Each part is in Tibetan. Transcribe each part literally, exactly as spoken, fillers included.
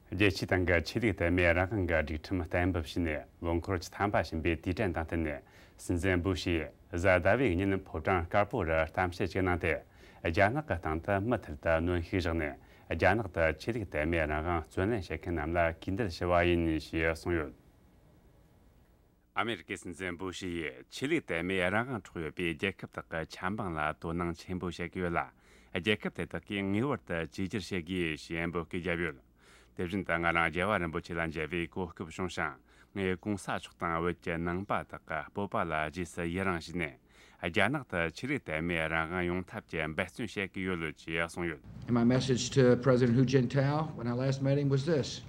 རྒྱལ་སྤྱིའི་སྟེང་གི་ཆོས་ལུགས་དད་མོས་རང་དབང་གི་སྒྲིག་ཁྲིམས་གཏན་འབེབས་བྱས་ནས་ལོ་འཁོར་བཅུ་ཐམ་པ་ཕྱིན་པའི་དུས་དྲན་དང་བསྟུན་ནས། སྲིད་འཛིན་སྦུ་ཤི་ཡིས་གཟའ་ཟླ་བའི་ཉིན་ཕོ་བྲང་དཀར་པོ་རུ་གཏམ་བཤད་ཅིག་གནང་སྟེ། རྒྱ་ནག་གི་སྟེང་དུ་མུ་མཐུད་དུ་གནོན་ཤུགས་བཞག་ནས། རྒྱ་ནག་ཏུ་ཆོས་ལུགས་དད་མོས་རང་དབང་བརྩོན་ལེན་བྱེད་མཁན་རྣམས་ལ་གུས་འདུད་ཞུ་བ་ཡིན་ཞེས་གསུངས་ཡོད། ཨ་མེ་རི་ཀའི་སྲིད་འཛིན་སྦུ་ཤི་ཡིས་ཆོས་ལུགས་དད་མོས་རང་དབང་འཕྲོག་ཡོད་པའི་རྒྱལ་ཁབ་དག་གི་ཆབ་འབངས་ལ་དོ་སྣང་ཆེན་པོ་བྱེད་ཀྱི་ཡོད་ལ། རྒྱལ་ཁབ་དེ་དག་གིས་ངེས་པར་དུ་བཅོས་བསྒྱུར་བྱེད་དགོས་ཞེས་འབོད་སྐུལ་བརྒྱབ་ཡོད། དེ་བཞིན་དུ་ང་རང་རྒྱལ་བ་རིན་པོ་ཆེ་ལ་མཇལ་བའི་གོ་སྐབས་བྱུང་ཞིང་། ངས་གོང་ས་མཆོག་དང་བོད་ཀྱི་ནང་པ་དག་གི་སྤོབས་པ་ལ་རྗེས་སུ་ཡི་རང་ཞུས་ནས། རྒྱ་ནག་ཏུ་ཆོས་ལུགས་དད་མོས་རང་དབང་ཡོང་ཐབས་ཀྱི་འབད་བརྩོན་བྱེད་ཀྱི་ཡོད་ཅེས་གསུངས་ཡོད། And my message to President Hu Jintao when I last met him was this.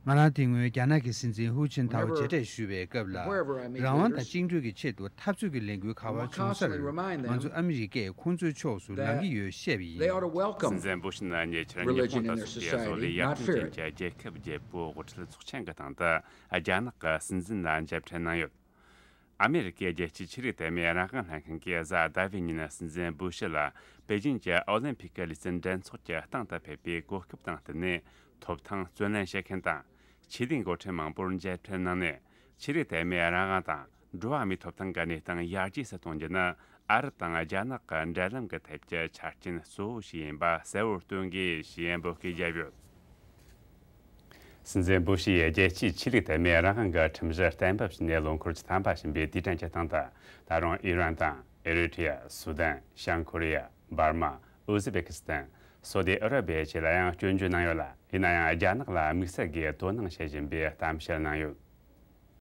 ང་རང་དེ་སྔོན་རྒྱ་ནག་གི་སྲིད་འཛིན་ཧུའུ་ཅིན་ཐའོ་མཇལ་འཕྲད་ཞུས་པའི་སྐབས་ལ། རང་དབང་དང་བཅིངས་འགྲོལ་གྱི་ཆེད་དུ་འཐབ་རྩོད་ཀྱི་ལས་འགུལ་ག་པར་བྱུང་སར། ང་ཚོ་ཨ་མི་རི་ཀས་ཁོང་ཚོའི་ཕྱོགས་སུ་ལངས་ཀྱི་ཡོད་བཤད་པ་ཡིན། སྲིད་འཛིན་སྦུ་ཤི་ནི་ཉེ་ཆར་ཉི་ཧོང་དང་སོགས་པའི་བཟོ་ལས་ཡར་ཐོན་ཅན་གྱི་རྒྱལ་ཁབ་བརྒྱད་པོའི་དབུ་ཁྲིད་ཚོགས་ཆེན་གྱི་སྟེང་དུ་རྒྱ་ནག་གི་སྲིད་འཛིན་ལ་མཇལ་འཕྲད་གནང་ཡོད། ཨ་མེ་རི་ཀའི་རྒྱལ་སྤྱིའི་ཆོས་ལུགས་དད་མོས་རང་དབང་ལྷན་ཁང་གིས་གཟའ་ཟླ་བའི་ཉིན་སྲིད་འཛིན་སྦུ་ཤི་ལ་པེ་ཅིན་གྱི་ཨོ་ལིམ་ཕིག་ལུས་རྩལ་འགྲན་ཚོགས་ཀྱི་སྟེང་དུ་ཕེབས་པའི་གོ་སྐབས་དང་བསྟུན་ནས། ཐོབ་ཐང་རྩོད་ལེན་བྱེད་མཁན་དང་། ཆོས་ལུགས་འགོ་ཁྲིད་མང་པོར་མཇལ་འཕྲད་གནང་ནས། ཆོས་ལུགས་དད་མོས་རང་དབང་དང་འགྲོ་བ་མིའི་ཐོབ་ཐང་གི་གནས་སྟངས་ཡར་རྒྱས་སུ་གཏོང་རྒྱུ་ནི། ཨ་རི་དང་རྒྱ་ནག་གི་འབྲེལ་ལམ་གྱི་ཐད་ཀྱི་ཆ་རྐྱེན་གཙོ་བོ་ཞིག་ཡིན་པ་གསལ་བོར་སྟོན་དགོས་ཞེས་འབོད་སྐུལ་བརྒྱབ་ཡོད། སྲིད་འཛིན་སྦུ་ཤི་ཡིས་རྒྱལ་སྤྱིའི་ཆོས་ལུགས་དད་མོས་རང་དབང་གི་ཁྲིམས་གཞི་གཏན་འབེབས་བྱས་ནས་ལོ་འཁོར་བཅུ་ཐམ་པ་ཕྱིན་པའི་དུས་དྲན་གྱི་སྟེང་དུ། ད་རུང་ཨི་རན་དང་ཨེ་རི་ཊི་རི་ཡ། སུ་དན། བྱང་ཀོ་རི་ཡ། འབར་མ། ཨུ་ཟི་བེ་ཀི་སི་ཐན། སོ་ཏི་ཨ་ར་བི་ཡ་བཅས་ལ་ཡང་སྐྱོན་བརྗོད་གནང་ཡོད་ལ། ཡིན་ན་ཡང་རྒྱ་ནག་ལ་དམིགས་བསལ་གྱིས་དོ་སྣང་བྱེད་བཞིན་པའི་གཏམ་བཤད་གནང་ཡོད།